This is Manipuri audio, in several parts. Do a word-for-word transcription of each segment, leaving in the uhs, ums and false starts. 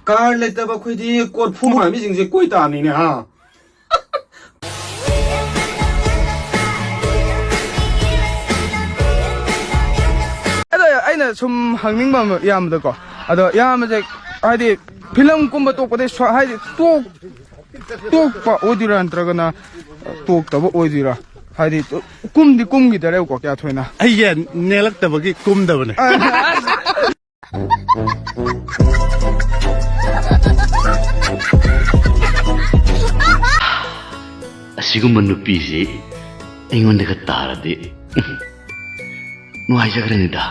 ꯀꯥꯔ ꯂꯩꯇꯕ ꯑꯩꯈꯣꯏꯗꯤ ꯀꯣꯔꯐꯨ ꯃꯥꯟꯕꯤꯁꯤꯡꯁꯦ ꯀꯣꯏ ꯇꯥꯕꯅꯤꯅꯦ, ꯍꯥ? ꯑꯗꯣ ꯑꯩꯅ ꯁꯨꯝ ꯍꯪꯅꯤꯡꯕ ꯑꯃ ꯏꯌꯥꯝꯕꯗꯀꯣ, ꯑꯗꯣ ꯏꯌꯥꯝꯕꯁꯦ ꯍꯥꯏꯗꯤ ꯐꯤꯂꯝ ꯀꯨꯝꯕ ꯇꯣꯛꯄꯗꯩ ꯁ-, ꯍꯥꯏꯗꯤ ꯇꯣꯛ-, ꯇꯣꯛꯄ ꯑꯣꯏꯗꯣꯏꯔꯥ ꯅꯠꯇ꯭ꯔꯒꯅ ꯇꯣꯛꯇꯕ ꯑꯣꯏꯗꯣꯏꯔꯥ? ꯍꯥꯏꯗꯤ ꯀꯨꯝꯗꯤ ꯀꯨꯝꯈꯤꯗꯔꯦꯕꯀꯣ ꯀꯌꯥ ꯊꯣꯏꯅ꯫ ꯑꯩꯁꯦ ꯅꯦꯜꯂꯛꯇꯕꯒꯤ ꯀꯨꯝꯗꯕꯅꯦ꯫ ꯑꯁꯤꯒꯨꯝꯕ ꯅꯨꯄꯤꯁꯤ ꯑꯩꯉꯣꯟꯗꯒ ꯇꯥꯔꯗꯤ, ꯎꯝ, ꯅꯨꯡꯉꯥꯏꯖꯈ꯭ꯔꯅꯤꯗ꯫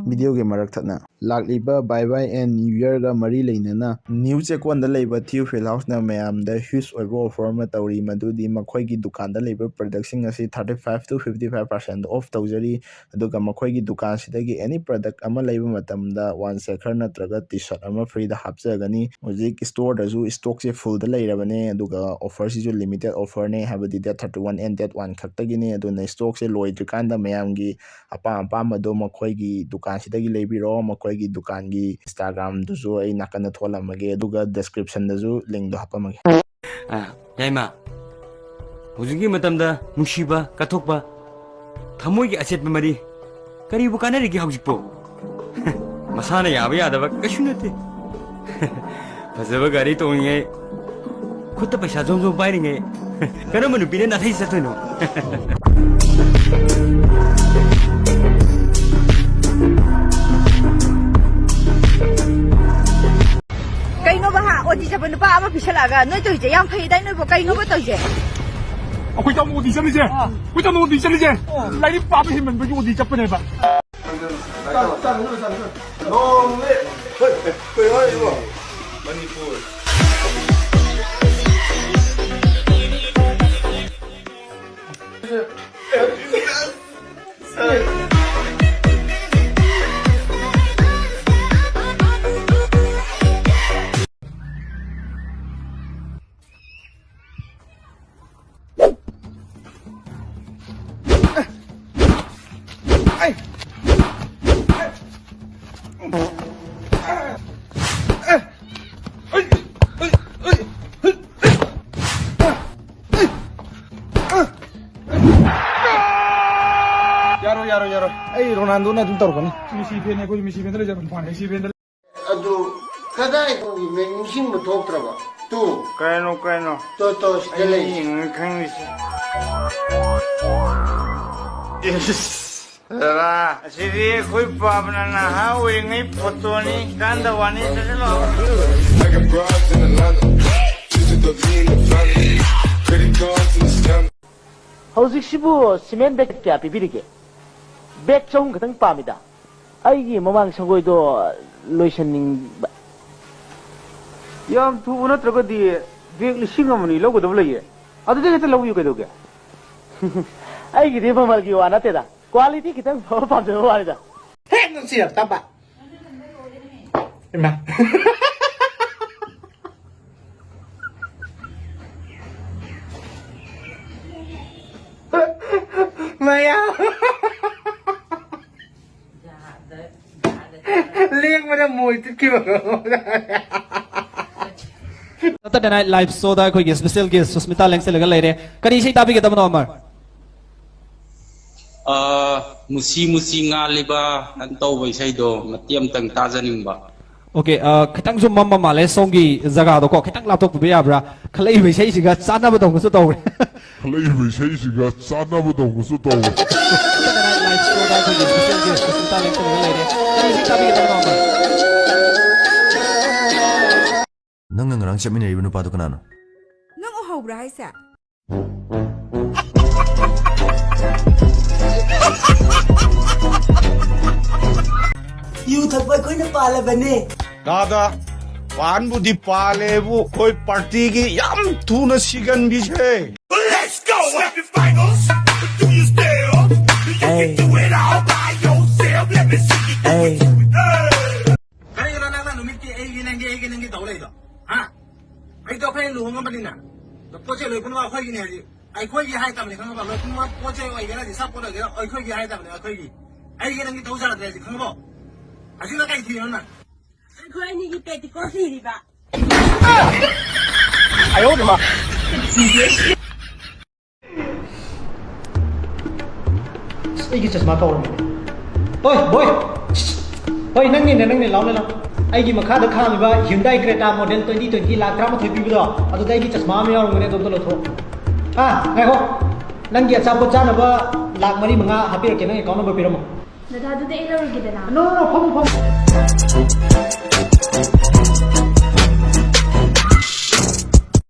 ꯚꯤꯗꯤꯑꯣꯒꯤ ꯃꯔꯛ ꯊꯠꯅ ꯂꯥꯛꯂꯤꯕ Bye Bye and New Yearꯒ ꯃꯔꯤ ꯂꯩꯅꯅ ꯅ꯭ꯌꯨ ꯆꯦꯛꯀꯣꯟꯗ ꯂꯩꯕ ꯊꯤꯌꯨ ꯐꯤꯜ ꯍꯥꯎꯁꯅ ꯃꯌꯥꯝꯗ huge ꯑꯣꯏꯕ offer ꯑꯃ ꯇꯧꯔꯤ, ꯃꯗꯨꯗꯤ ꯃꯈꯣꯏꯒꯤ ꯗꯨꯀꯥꯟꯗ ꯂꯩꯕ productꯁꯤꯡ ꯑꯁꯤ thirty five to fifty five percent off ꯇꯧꯖꯔꯤ꯫ ꯑꯗꯨꯒ ꯃꯈꯣꯏꯒꯤ ꯗꯨꯀꯥꯟꯁꯤꯗꯒꯤ any product ꯑꯃ ꯂꯩꯕ ꯃꯇꯝꯗ one ꯁꯦꯈꯔ ꯅꯠꯇ꯭ꯔꯒ T-shirt ꯑꯃ freeꯗ ꯍꯥꯞꯆꯒꯅꯤ꯫ ꯍꯧꯖꯤꯛ storeꯗꯁꯨ stockꯁꯦ fullꯗ ꯂꯩꯔꯕꯅꯦ, ꯑꯗꯨꯒ offerꯁꯤꯁꯨ limited offerꯅꯦ, ꯍꯥꯏꯕꯗꯤ date thirty one and date one ꯈꯛꯇꯒꯤꯅꯦ꯫ ꯑꯗꯨꯅ stockꯁꯦ ꯂꯣꯏꯗ꯭ꯔꯤꯀꯥꯟꯗ ꯃꯌꯥꯝꯒꯤ ꯑꯄꯥꯝ ꯑꯄꯥꯝꯕꯗꯣ ꯃꯈꯣꯏꯒꯤ ꯗꯨꯀꯥꯟꯁꯤꯗꯒꯤ ꯂꯩꯕꯤꯔꯣ꯫ ꯃꯈꯣꯏꯒꯤ ꯗꯨꯀꯥꯟꯒꯤ Instagramꯗꯨꯁꯨ ꯑꯩ ꯅꯥꯀꯟꯗ ꯊꯣꯛꯍꯜꯂꯝꯃꯒꯦ, ꯑꯗꯨꯒ descriptionꯗꯁꯨ linkꯗꯣ ꯍꯥꯞꯄꯝꯃꯒꯦ꯫ ꯑ, ꯌꯥꯏꯃ, ꯍꯧꯖꯤꯛꯀꯤ ꯃꯇꯝꯗ ꯅꯨꯡꯁꯤꯕ, ꯀꯠꯊꯣꯛꯄ, ꯊꯃꯣꯏꯒꯤ ꯑꯆꯦꯠꯄ ꯃꯔꯤ ꯀꯔꯤꯕꯨ ꯀꯥꯟꯅꯔꯤꯒꯦ ꯍꯧꯖꯤꯛꯄꯣ? ꯃꯁꯥꯅ ꯌꯥꯕ ꯌꯥꯗꯕ ꯀꯩꯁꯨ ꯅꯠꯇꯦ꯫ ꯐꯖꯕ ꯒꯥꯔꯤ ꯇꯣꯡꯉꯤꯉꯩ, ꯈꯨꯠꯇ ꯄꯩꯁꯥ ꯖꯣꯝ ꯖꯣꯝ ꯄꯥꯏꯔꯤꯉꯩ, ꯀꯔꯝꯕ ꯅꯨꯄꯤꯅ ꯅꯥꯊꯩ ꯆꯠꯇꯣꯏꯅꯣ? ꯀꯩꯅꯣꯕ ꯍꯥ? ꯑꯣꯇꯤ ꯆꯠꯄ ꯅꯨꯄꯥ ꯑꯃ ꯄꯤꯁꯜꯂꯛꯑꯒ ꯅꯣꯏ ꯇꯧꯔꯤꯁꯦ ꯌꯥꯝ ꯐꯩꯗꯥꯏ ꯅꯣꯏꯕꯣ? ꯀꯩꯅꯣꯕ ꯇꯧꯔꯤꯁꯦ? ꯑꯩꯈꯣꯏ ꯇꯥꯃꯣ ꯑꯣꯇꯤ ꯆꯠꯂꯤꯁꯦ, ꯑꯩꯈꯣꯏ ꯇꯥꯃꯣ ꯑꯣꯇꯤ ꯆꯠꯂꯤꯁꯦ, ꯂꯥꯏꯔꯤꯛ ꯄꯥꯕ ꯍꯦꯟꯃꯟꯕꯒꯤ ꯑꯣꯇꯤ ꯆꯠꯄꯅꯦꯕ꯫ ꯅꯣꯡꯅꯦ꯫ ꯍꯣꯏ, ꯀꯩ ꯍꯥꯏꯔꯤꯕ? ꯃꯅꯤꯄꯨꯔ꯫ ꯌꯥꯔꯣꯏ, ꯌꯥꯔꯣꯏ꯫ ꯑꯩ ꯔꯣꯅꯥꯜꯗꯣꯅ ꯑꯗꯨꯝ ꯇꯧꯔꯛꯀꯅꯤ꯫ ꯃꯦꯁꯤ ꯐꯦꯟꯅꯦ ꯑꯩꯈꯣꯏꯗꯤ, ꯃꯦꯁꯤ ꯐꯦꯟꯗ ꯂꯩꯖꯕꯅꯤ, ꯐꯥꯟ ꯃꯦꯁꯤ ꯐꯦꯟꯗ꯫ ꯑꯗꯨ ꯀꯗꯥꯏꯗ ꯎꯏ? ꯅꯤꯡꯁꯤꯡꯕ ꯊꯣꯛꯇ꯭ꯔꯕ? ꯇꯨ꯫ ꯀꯩꯅꯣ, ꯀꯩꯅꯣ? ꯇꯣ, ꯇꯣ, ꯁꯤꯗ ꯑꯩ ꯂꯩ꯫ ꯌꯦꯡꯉ ꯈꯪꯉꯤꯁꯦ꯫ ꯏꯁ, ꯔꯥ꯫ ꯑꯁꯤꯗꯤ ꯑꯩꯈꯣꯏ ꯄꯥꯕꯅ ꯅꯍꯥ ꯑꯣꯏꯔꯤꯉꯩ ꯐꯣꯇꯣꯅꯤ, ꯀꯥꯟꯗ ꯋꯥꯅꯤ, ꯆꯠꯁꯤꯜꯂꯣ꯫ I got broads in Atlanta, just to the lean the family, credit cards in the stammer. ꯍꯧꯖꯤꯛꯁꯤꯕꯨ ꯁꯤꯃꯦꯟ ꯕꯦꯒ ꯀꯌꯥ ꯄꯤꯕꯤꯔꯤꯒꯦ? ꯕꯦꯒ ꯆꯍꯨꯝ ꯈꯛꯇꯪ ꯄꯥꯝꯃꯤꯗ꯫ ꯑꯩꯒꯤ ꯃꯃꯥꯡ ꯁꯪꯒꯣꯏꯗꯣ ꯂꯣꯏꯁꯟꯅꯤꯡꯕ꯫ ꯌꯥꯝ ꯊꯨꯕ ꯅꯠꯇ꯭ꯔꯒꯗꯤ ꯕꯦꯒ ꯂꯤꯁꯤꯡ ꯑꯃ ꯑꯅꯤ ꯂꯧꯒꯗꯕ ꯂꯩꯌꯦ꯫ ꯑꯗꯨꯗꯤ ꯍꯦꯛꯇ ꯂꯧꯕꯤꯌꯨ ꯀꯩꯗꯧꯒꯦ? ꯑꯩꯒꯤꯗꯤ ꯃꯃꯜꯒꯤ ꯋꯥ ꯅꯠꯇꯦꯗ, ꯀ꯭ꯋꯥꯂꯤꯇꯤ ꯈꯤꯇꯪ ꯐꯕ ꯄꯥꯝꯖꯕ ꯋꯥꯅꯤꯗ꯫ ꯍꯦꯛ ꯅꯨꯡꯁꯤꯔꯛꯇꯕ꯫ ꯏꯃꯥ꯫ ꯃꯌꯥꯝ꯫ ꯂꯦꯡꯕꯗ ꯃꯣꯏ ꯆꯠꯈꯤꯕ꯫ Saturday Night Live Showꯗ ꯑꯩꯈꯣꯏꯒꯤ special guest ꯁꯨꯁꯃꯤꯇꯥ ꯂꯦꯡꯁꯤꯜꯂꯒ ꯂꯩꯔꯦ꯫ ꯀꯔꯤ ꯏꯁꯩ ꯇꯥꯕꯤꯒꯗꯕꯅꯣ, ꯑꯃꯔ? ꯑ, ꯃꯨꯁꯤ ꯃꯨꯁꯤ ꯉꯥꯜꯂꯤꯕ ꯑꯅ ꯇꯧꯕ ꯏꯁꯩꯗꯣ ꯃꯇꯦꯛ ꯑꯃꯇꯪ ꯇꯥꯖꯅꯤꯡꯕ꯫ Okay, ꯑ, ꯈꯤꯇꯪꯁꯨ ꯃꯝꯕ ꯃꯥꯜꯂꯦ ꯁꯣꯝꯒꯤ ꯖꯒꯥꯗꯣꯀꯣ, ꯈꯤꯇꯪ ꯂꯥꯞꯊꯣꯛꯄꯤꯕ ꯌꯥꯕ꯭ꯔꯥ? ꯈꯜꯂꯛꯏꯕ ꯏꯁꯩꯁꯤꯒ ꯆꯥꯟꯅꯕꯗꯧꯅꯁꯨ ꯇꯧꯔꯦ꯫ ꯈꯜꯂꯛꯏꯕ ꯏꯁꯩꯁꯤꯒ ꯆꯥꯟꯅꯕꯗꯧꯅꯁꯨ ꯇꯧꯔꯦ꯫ Saturday Night Live Showꯗ ꯑꯩꯈꯣꯏꯒꯤ special guest ꯁꯨꯁꯃꯤꯇꯥ ꯂꯦꯡꯁꯤꯜꯂꯒ ꯂꯩꯔꯦ꯫ ꯀꯔꯤ ꯏꯁꯩ ꯇꯥꯕꯤꯒꯗꯕꯅꯣ, ꯑꯃꯔ? ꯅꯪꯅ ꯉꯔꯥꯡ ꯆꯠꯃꯤꯟꯅꯔꯤꯕ ꯅꯨꯄꯥꯗꯨ ꯀꯅꯥꯅꯣ? ꯅꯪ ꯎꯍꯧꯕ꯭ꯔꯥ ꯍꯥꯏꯁꯦ? ꯌꯨ ꯊꯛꯄ ꯑꯩꯈꯣꯏꯅ ꯄꯥꯜꯂꯕꯅꯦ꯫ ꯗꯥꯗꯥ, ꯄꯥꯟꯕꯨꯗꯤ ꯄꯥꯜꯂꯦꯕꯨ, ꯑꯩꯈꯣꯏ ꯄꯥꯔꯇꯤꯒꯤ ꯌꯥꯝ ꯊꯨꯅ ꯁꯤꯒꯟꯕꯤꯁꯦ꯫ Let's go! Semifinals, do you stay up? You can do it all by yourself. Let me see you do it. Hey. Hey. ꯀꯔꯤꯒꯤꯅꯣ ꯅꯪꯅ ꯅꯨꯃꯤꯠꯀꯤ ꯑꯩꯒꯤ ꯅꯪꯒꯤ, ꯑꯩꯒꯤ ꯅꯪꯒꯤ ꯇꯧ ꯂꯩꯗꯣ? ꯍꯥ? ꯑꯩꯗꯣ ꯑꯩꯈꯣꯏ ꯂꯨꯍꯣꯡꯉꯕꯅꯤꯅ, ꯄꯣꯠ ꯆꯩ ꯂꯣꯏ ꯄꯨꯝꯅꯃꯛ ꯑꯩꯈꯣꯏꯒꯤꯅꯦ ꯍꯧꯖꯤꯛ꯫ ꯑꯩꯈꯣꯏꯒꯤ ꯍꯥꯏꯇꯕꯅꯤ, ꯈꯪꯉꯕ? ꯂꯣꯏ ꯄꯨꯝꯅꯃꯛ ꯄꯣꯠ ꯆꯩ ꯑꯣꯏꯒꯦꯔꯥ, ꯑꯆꯥꯄꯣꯠ ꯑꯣꯏꯒꯦꯔꯥ, ꯑꯩꯈꯣꯏꯒꯤ ꯍꯥꯏꯇꯕꯅꯤ, ꯑꯩꯈꯣꯏꯒꯤ꯫ ꯑꯩꯒꯤ ꯅꯪꯒꯤ ꯇꯧ ꯌꯥꯗ꯭ꯔꯦ ꯍꯧꯖꯤꯛ, ꯈꯪꯉꯕꯣ? ꯍꯧꯖꯤꯛꯅ ꯀꯩ ꯊꯤꯔꯤꯅꯣ ꯅꯪ? ꯑꯩꯈꯣꯏ ꯑꯅꯤꯒꯤ ꯄ꯭ꯔꯦꯛꯇꯤꯀꯦꯜ ꯊꯤꯔꯤꯕ꯫ ꯑꯁ, ꯑꯩꯒꯤ ꯆꯁꯃꯥ ꯀꯥꯎꯔꯝꯃꯦ꯫ ꯍꯣꯏ ꯕꯣꯏ꯫ ꯍꯣꯏ, ꯅꯪꯅꯤꯅꯦ, ꯅꯪꯅꯤ꯫ ꯂꯥꯎꯅꯦ, ꯂꯥꯎ꯫ ꯑꯩꯒꯤ ꯃꯈꯥꯗ ꯈꯥꯝꯃꯤꯕ Hyundai Creta model twenty twenty ꯂꯥꯛ ꯇꯔꯥꯃꯥꯊꯣꯏ ꯄꯤꯕꯗꯣ, ꯑꯗꯨꯗ ꯑꯩꯒꯤ ꯆꯁꯃꯥ ꯑꯃ ꯌꯥꯎꯔꯝꯒꯅꯤ, ꯑꯗꯣ ꯑꯝꯇ ꯂꯧꯊꯣꯛꯑꯣ꯫ ꯑꯥ, ꯉꯥꯏꯈꯣ꯫ ꯅꯪꯒꯤ ꯑꯆꯥꯄꯣꯠ ꯆꯥꯅꯕ ꯂꯥꯛ ꯃꯔꯤ ꯃꯉꯥ ꯍꯥꯞꯄꯤꯔꯛꯀꯦ, ꯅꯪ account number ꯄꯤꯔꯝꯃꯣ꯫ ꯗꯗꯥ, ꯑꯗꯨꯗꯤ ꯑꯩ ꯂꯧꯔꯒꯦꯗꯅ꯫ No, no, no, ꯐꯝꯃꯣ, ꯐꯝꯃꯣ꯫